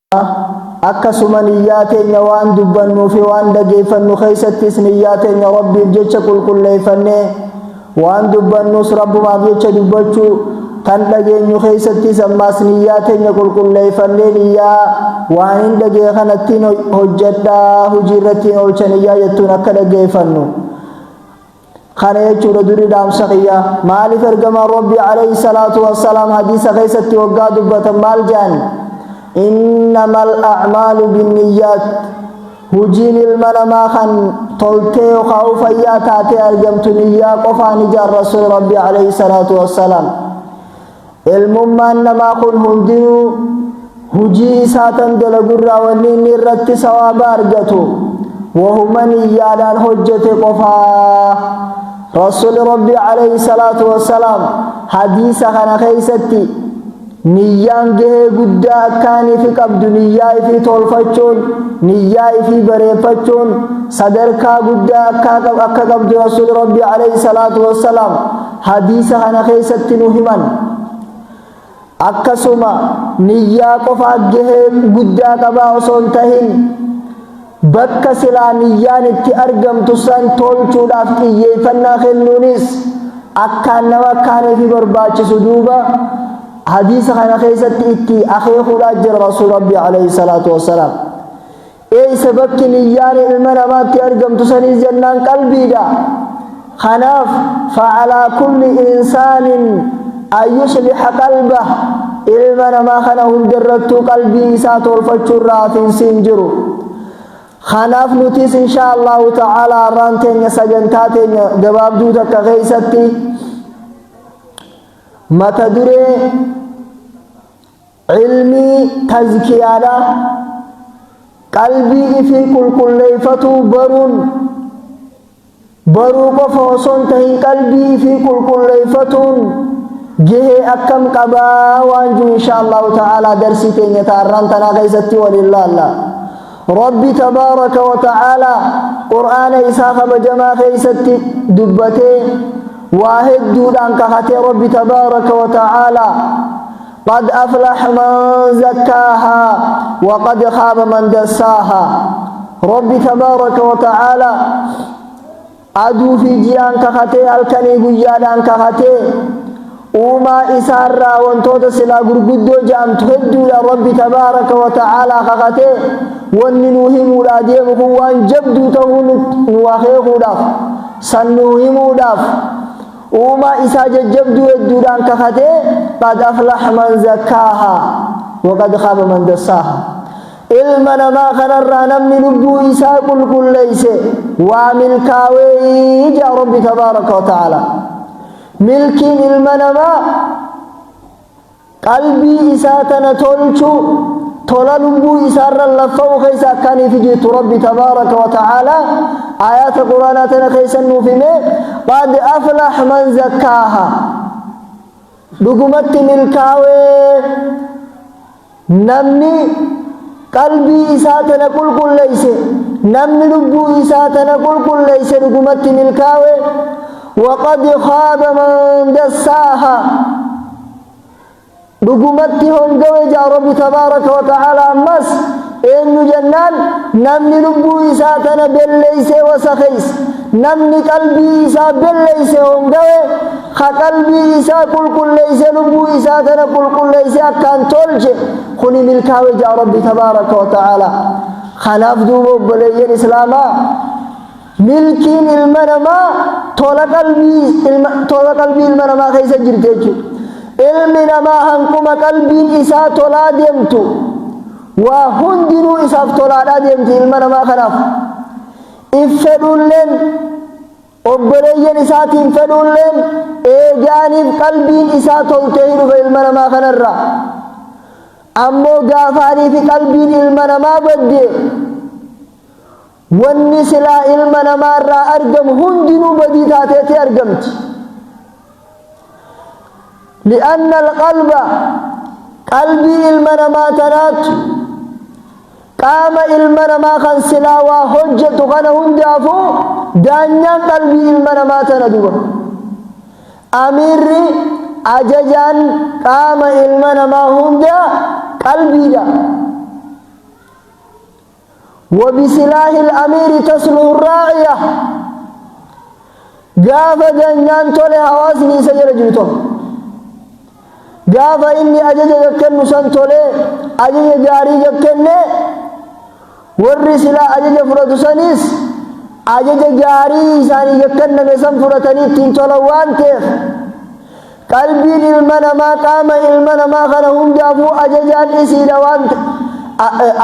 Akkasuma niyyaa teenya waan dubbannuu fi waan dhageeffannu keessattis niyyaa teenya Rabbiif jecha qulqulleeffannee, waan dubbannus Rabbumaaf jecha dubbachuu, tan dhageenyu keessattis ammaas niyyaa teenya qulqulleeffannee, niyyaa waan hin dhagee kanattiin hojjedhaa, hojii irrattiin oolcha niyyaa jettuun akka dhageeffannu. Kana jechuudha duri dhaamsa kiyya. Maaliif ergamaan Rabbii alayhi salaatu wassalaam hadiisa keessatti waggaa dubbatan maal jedhan? Innamal a'maalu binniyyaat. Hujiin ilma namaa kan toltee yookaan fayyaa taatee argamtu niyyaa qofaan ijaan Rasuul Rabbii alayhi salaatu wassalaam. Ilmummaan namaa kun hundinuu hujii isaa tan dalagurraa wanni inni irratti sawaaba argatu wahuma niyyaadhaan hojjete qofaa. Rasuuli Rabbii alayhi salaatu wassalaam hadiisa kana keessatti niyyaan gahee guddaa akkaan ifi qabdu, niyyaa ifii tolfachuun, niyyaa ifii bareeffachuun sadarkaa guddaa akka qabdu Rasuuli Rabbii alayhi salaatu wassalaam hadiisa kana keessatti nu himan. Akkasuma niyyaa qofaa gahee guddaa qabaa osoo hin tahin, bakka silaa niyyaan itti argamtu san tolchuudhaaf xiyyeeffannaa kennuunis akkaan nama akkaaniifi barbaachisu duuba hadiisa kana keessatti itti akeekuudhaa jira Rasuul Rabbii alayhi salaatu wassalaam. Eeysa bakki niyyaan ilma namaatti argamtu saniis jennaan qalbiidha. Kanaaf fa'alaa kulli insaanin an yusliha qalbah, ilma namaa kana hundarrattuu qalbii isaa tolfachuurraa hafiinsi hin jiru. Kanaaf nutis insha Allahu ta'ala har'aan teenya sagantaa teenya gabaabduu takka keessatti mata duree Ilmii tazkiyaadha. Qalbii ifii qulqulleeyfatuu baruun, baruu qofa osoo hin tahin qalbii ifii qulqulleeyfatuun gahee akkam qabaa waan jiru insha Allahu ta'aalaa darsii teenya ta arraan tanaa keessatti waliin laalla. Rabbi tabaaraka wa ta'aalaa Qur'aana isaa kabajamaa keessatti dubbatee waa hedduudhaan kakatee Rabbi tabaaraka wa ta'aalaa Qad aflaha man zakkaahaa wa qad khaaba man dassaahaa. Rabbi tabaaraka wa ta'aalaa aduu fi ji'aan kakatee, halkanii guyyaadhaan kakatee, uumaa isaarraa wantoota silaa gurguddoo ja'amtu hedduudhaan Rabbi tabaaraka wa ta'aalaa kakatee, wanni nuu himuudhaa deemu kun waan jabduu ta'uu nu akeekuudhaaf, san nuu himuudhaaf uumaa isaa jajjabduu hedduudhaan kakatee, qad aflaha man zakkaahaa wa qad khaaba man dassaahaa. Ilma namaa kanarraa namni lubbuu isaa qulqulleeyse waa milkaawee jaa Rabbi tabaaraka wa ta'aalaa. Milkiin ilma namaa qalbii isaa tana tolchuu, tola lubbuu isaarra laffa'uu keessa akkaaniif jirtu Rabbi tabaaraka wa ta'aalaa aayaata Quraanaa tana keessa nuuf hime: qad aflah man zakkaaha, dhugumatti milkaawee namni qalbii isaa tana qulqulleeyse, namni lubbuu isaa tana qulqulleeyse dhugumatti milkaawe. Waqad khaaba man dassaaha, dhugumatti hongawe jaa Rabbi tabaaraka wa ta'aala. Ammas eenyu jennaan namni lubbuu isaa tana belleeysee wasakeyse, namni qalbii isaa belleeyse hongawe. Ka qalbii isaa qulqulleeyse, lubbuu isaa tana qulqulleeyse akkaan tolche, kuni milkaawe jaa Rabbi tabaaraka wa ta'aala. Kanaaf duuba obboleeyyan islaamaa, milkiin ilma namaa tola qalbii ilma tola qalbii ilma namaa keessa jirti jechuudha. Ilmi namaa hanquma qalbiin isaa tolaa deemtu waa hundinuu isaaf tolaadhaa deemti ilma namaa kanaaf. If fedhuulleen, obboleeyyan isaatiin fedhuulleen, eegaaniif qalbiin isaa toltee dhufe ilma namaa kanarraa. Ammoo gaafaanii fi qalbiin ilma namaa badde, wanni silaa ilma namaarraa argamu hundinuu badii taateeti argamti. Li'anna alqalba, qalbii ilma namaa tanaatu qaama ilma namaa kan silaa waa hojjetu kana hundaafuu daanyaan qalbii ilma namaa tana duba. Amiirri ajajaan qaama ilma namaa hundaa qalbiidha. Wabisilaahi al-amiiri tasluhu raaciya. Gaafa danyaan tole hawaasni isa jala jiru tola. Gaafa inni ajaja kennu san tolee ajaja gaarii kenne, warri silaa ajaja fudhatu sanis ajaja gaarii isaanii kenname san fudhatanii ittiin tolan waan ta'eef, qalbiin ilma namaa qaama ilma namaa kana hundaafuu ajajaan isiidha waan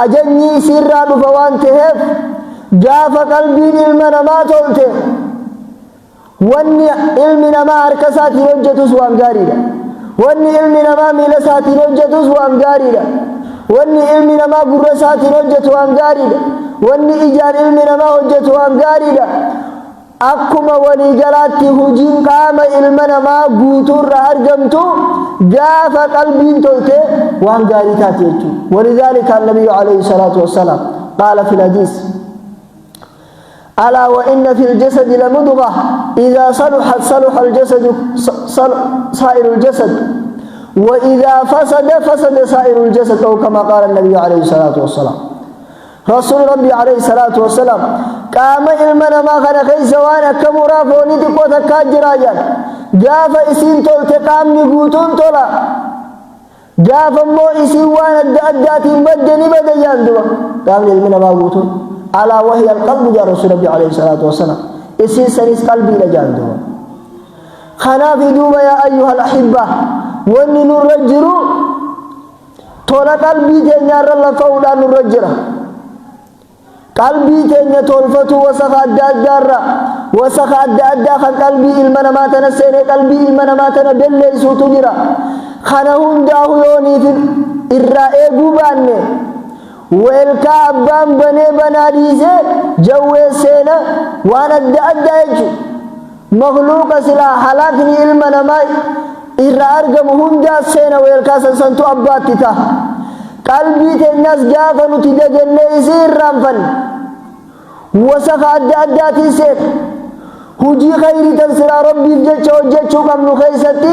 ajajni isiirraa dhufa waan ta'eef, gaafa qalbiin ilma namaa tolte wanni ilmi namaa harka isaatiin hojjetus waan gaariidha. Wanni ilmi namaa miila isaatiin hojjetus waan gaariidha. Wanni ilmi namaa gurra isaatiin hojjetu waan gaariidha. Wanni ijaan ilmi namaa hojjetu waan gaariidha. Akkuma waliigalaatti hojiin qaama ilma namaa guutuurraa argamtu gaafa qalbiin tolte waan gaarii taate jechuudha. ولذلك النبي عليه الصلاة والسلام قال في الحديث: ألا وإن في الجسد لمضغة إذا صلحت صلح الجسد سائر الجسد، وإذا فسد فسد سائر الجسد، أو كما قال النبي عليه الصلاة والسلام. رسول ربي عليه الصلاة والسلام qaama ilma namaa kana keessa waan akka muraa foonii xiqqoo takkaa jira jedhan. Gaafa isiin tolte qaamni guutuun tola, gaafa immoo isiin waan adda addaatiin badde ni bade jedhan duba qaamni ilmi namaa guutuun. ألا وهي القلب jaa رسول ربي عليه الصلاة والسلام. Isiin sanis qalbiidha jedhan duba. Kanaaf duuba يا أيها الأحبة, wanni nurra jiru tola qalbii teenyaarra lafa'uudhaan nurra jira. Qalbii teenya tolfatu, wasaka adda addaarra, wasaka adda addaa kan qalbii ilma namaa tana seenee qalbii ilma namaa tana belleessuutu jira. Kana hundaahu yooniif irraa eeguu baanne, weelkaa abbaan banee banaa dhiisee jawwee seena, waan adda addaa jechuudha. Makluuqa silaa halaakni ilma namaa irraa argamu hundaa seena, weelkaa sansantu abbaatti ta'a. Qalbii teenyas gaafa nuti dagannee isii irraanfanne wasaka adda addaatiin seena. Hujii khayrii tan silaa Rabbiif jecha hojjechuu qabnu keessatti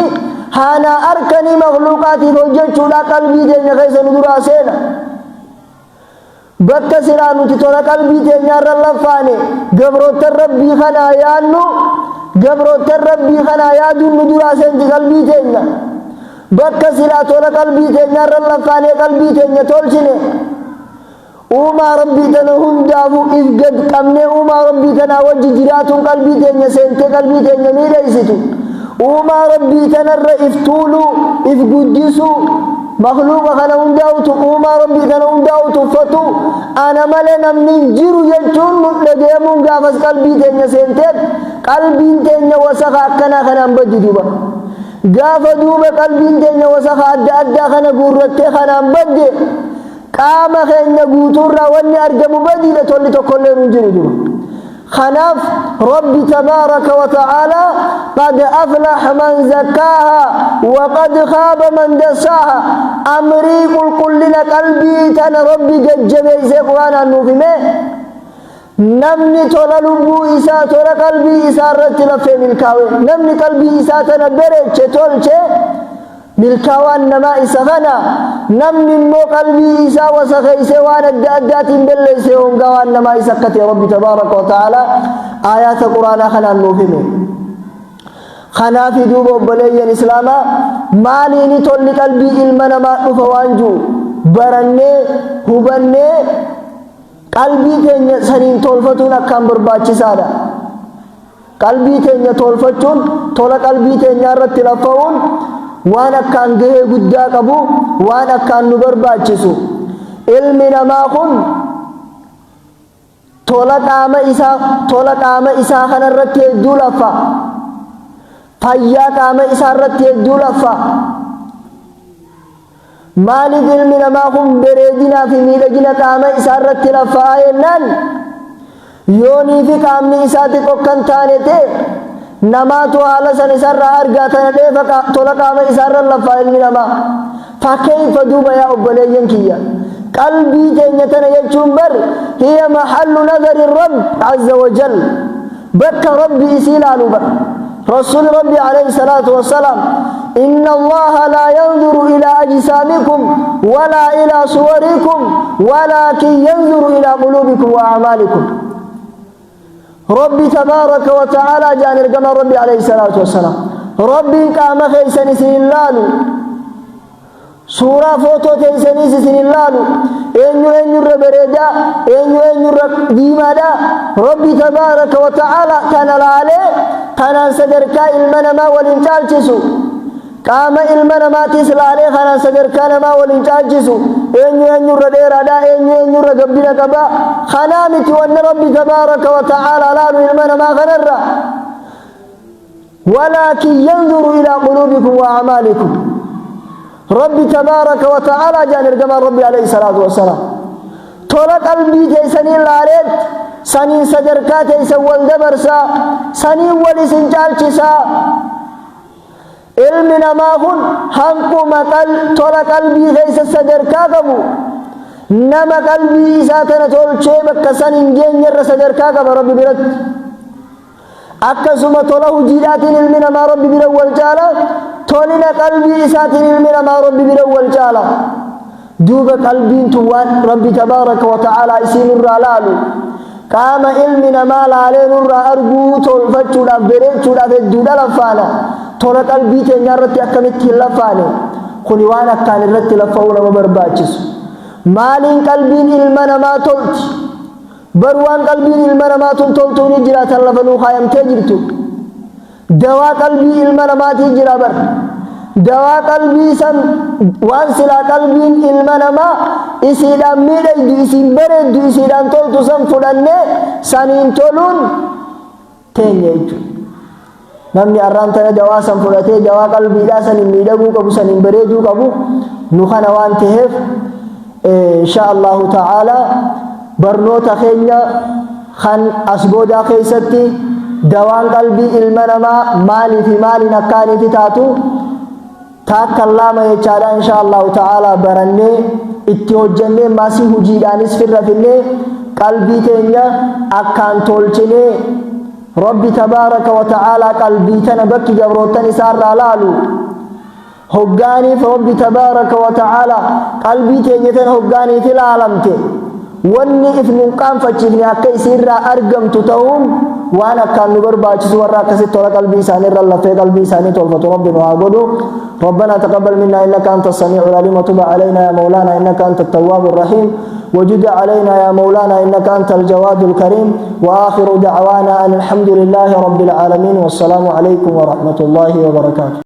haanaa arkanii makluuqaatiif hojjechuudha qalbii teenya keessa nu duraa seena. Bakka silaa nuti tola qalbii teenyaarra laffaane gabroottan Rabbii kanaa yaannu, gabroottan Rabbii kanaa yaaduun nu duraa seenti qalbii teenya. Bakka silaa tola qalbii teenyaarra laffaanee qalbii teenya tolchine, uumaa Rabbii tana hundaafuu if gad qabnee uumaa Rabbii tanaa wajji jiraatuun qalbii teenya seentee qalbii teenya miidheessitu. Uumaa Rabbii tanarra if tuuluu, if guddisuu, makluuqa kana hundaa'utu, uumaa Rabbii kana hundaa'u tuffatu, ana malee namni hin jiru jechuun nu dhagayamuun gaafas qalbii teenya seenteef qalbiin teenya wasaka akkanaa kanaan baddi duuba. Gaafa duuba qalbiin teenya wasaka adda addaa kana guurrattee kanaan badde, qaama keenya guutuurraa wanni argamu badiidha, tolli tokkollee nu jiru duuba. Kanaaf Rabbi تبارك وتعالى قد أفلح من زكاها وقد خاب من دساها. Amrii qulqullina qalbii tana Rabbi gajjabeessee Quraanaan nuuf hime. Namni tola lubbuu isaa, tola qalbii isaa irratti lafee milkaawe, namni qalbii isaa tana bereeche, tolche, milkaawaan namaa isa kana. Namni immoo qalbii isaa wasakeessee waan adda addaatiin belleessee hongaawaan namaa isa akka ta'e Rabbi تبارك وتعالى aayaata Quraanaa kanaan nuuf hime. Kanaaf duuba obboleeyyan Islaamaa, maaliini tolli qalbii ilma namaa dhufa waan jiru barannee hubannee qalbii keenya saniin tolfatuun akkaan barbaachisaadha. Qalbii keenya tolfachuun, tola qalbii keenyaa irratti laffa'uun waan akkaan gahee guddaa qabu, waan akkaan nu barbaachisu. Ilmi namaa kun tola qaama isaa, tola qaama isaa kanarratti hedduu laffa. Fayyaa qaama isaa irratti hedduu laffa. Maaliif ilmi namaa kun bareedinaa fi miidhagina qaama isaa irratti laffa'aa jennaan, yoonii fi qaamni isaa xiqqoo kan taane ta'e namaatu haala san isarraa argaa tana dheefa tola qaama isaarra laffaa ilmi namaa. فكيف duuba yaa obboleeyyan kiyya, qalbii teenya tana jechuun bar هي محل نظر الرب عز وجل, bakka Rabbi isii ilaalu bar. Rasuuli Rabbi عليه الصلاة والسلام Inna Allaaha laa yanzuru ilaa ajsaamikum walaa ilaa suwarikum walaakin yanzuru ilaa quluubikum wa a'maalikum. Rabbi tabaaraka wa ta'aalaa ja'an ergamaan Rabbi alayhi salaatu wassalaam. Rabbiin qaama keessan isin hin laalu. Suuraa footoo teeysaniis isin hin laalu. Eenyu eenyurra bareedaa, eenyu eenyurra diimaadha. Rabbi tabaaraka wa ta'aalaa tana laalee tanaan sadarkaa ilma namaa wal hin caalchisu. Qaama ilma namaatiis laalee kanaan sadarkaa namaa wal hin caalchisu. Eenyu eenyurra dheeraadha, eenyu eenyurra gabbina qaba. Kanaa miti wanni Rabbi tabaaraka wa ta'aalaa laalu ilma namaa kanarra. Walaakin yanzuru ilaa quluubikum wa a'maalikum. Rabbi tabaaraka wa ta'aalaa jaan ergamaan Rabbi alayhi salaatu wassalaam. Tola qalbii teessanii laaleet saniin sadarkaa teessan wal dabarsaa, saniin wal isin caalchisaa. Ilmi namaa kun hanquma tola qalbii keessa sadarkaa qabu nama qalbii isaa tana tolchee bakka san hin geenyerra sadarkaa qaba Rabbi biratti. Akkasuma tola hujiidhaatiin ilmi namaa Rabbi bira wal caala, tolina qalbii isaatiin ilmi namaa Rabbi bira wal caala. Duuba qalbiin tun waan Rabbi tabaaraka wa ta'aalaa isii nurraa laalu, qaama ilmi namaa laalee nurraa arguu tolfachuudhaaf bereechuudhaaf hedduudha laffaana. Tola qalbii teenyaa irratti akkamitti hin laffaane? Kuni waan akkaan irratti laffa'uu nama barbaachisu. Maaliin qalbiin ilma namaa tolti? Bar waan qalbiin ilma namaa tun toltuu ni jira tan lafa nuu kaayamtee jirtu. Dawaa qalbii ilma namaatii jira bar. Dawaa qalbii san waan silaa qalbiin ilma namaa isiidhaan miidhaydu, isiin bareeddu, isiidhaan toltu san fudhannee saniin toluun teenya jechuudha. Namni arraan tana dawaa san fudhatee dawaa qalbiidhaa saniin miidhaguu qabu saniin bareeduu qabu nu kana waan taheef insha Allahu ta'ala barnoota keenya kan as boodaa keessatti dawaan qalbii ilma namaa maalii fi maaliin akkaaniiti taatu taakkan laama jechaadha insha Allahu ta'ala barannee itti hojjannee maasii hujiidhaanis firra finnee qalbii teenya akkaan tolchinee Rabbi tabaaraka wa ta'aalaa qalbii tana bakki gabroottan isaarraa laalu hoggaaniif Rabbi tabaaraka wa ta'aalaa qalbii teenya tana hoggaaniif ilaalamte wanni if nun qaanfachiifne akka isiirraa argamtu ta'uun waan akkaan nu barbaachisu warra akkasitti tola qalbii isaanii irra lafee qalbii isaanii tolfatu Rabbi nu haa godhu. ربنا تقبل منا إنك أنت السميع العليم وتب علينا يا مولانا إنك أنت التواب الرحيم وجد علينا يا مولانا إنك أنت الجواد الكريم وآخر دعوانا أن الحمد لله رب العالمين والسلام عليكم ورحمة الله وبركاته.